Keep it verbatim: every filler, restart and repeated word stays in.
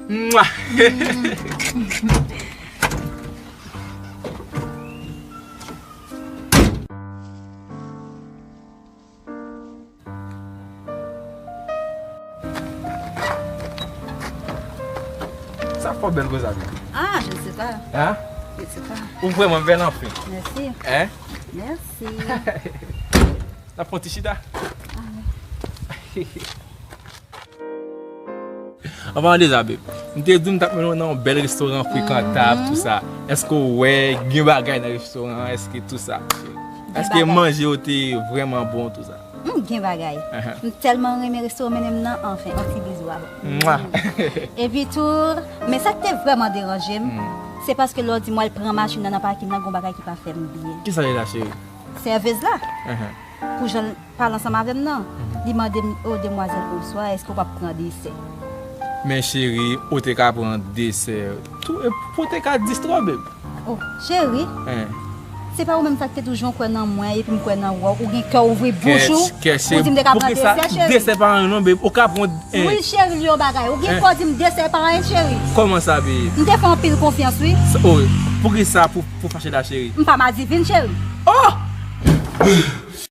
Mwa! Sa fò bèl konsa, wi. Ah, je ne sais pas. Hein? Je ne sais pas. Ou vrèman bèl anfen. Merci. Hein? Merci. N ap fè yon ti chita. Ah, wi. Anvan de sa, babe. M te di w m t ap mennen w nan yon bèl restoran frekantab, tou sa. Èske w wè gen bagay nan restoran an? Èske tou sa? Èske manje yo te vrèman bon, tou sa? M gen bagay. M tèlman renmen restoran mennen m nan, anfen, yon ti bizou avè w. Mwa! Epi tou, men sa k te vrèman deranje m, se paske lè w di m w al pran machin nan nan pakin nan, gen yon bagay ki pa fè m byen. Kisa li la, cheri? Sèvez la. Pou jan l pale ansanm avè m nan, li mande m, "O, demwazèl, bonswa, èske w p ap pran desè?" Men cheri, ou te ka pran desè tou, e pou te ka dis twa, babe. Oh, cheri, se pa ou menm sa k te toujou kwè nan mwen, epi m kwè nan wè w, ou gen kè ouvri bouch ou, ou di m te ka pran desè, cheri. Desè pa anyen non, babe, ou ka pran. Wi, cheri, li yon bagay, ou gen kè w di m desè pa anyen, cheri. Kòman sa, babe? M te fè anpil konfyans, wi. Poukisa pou, pou fache la, cheri? M pa madivin, cheri. Oh!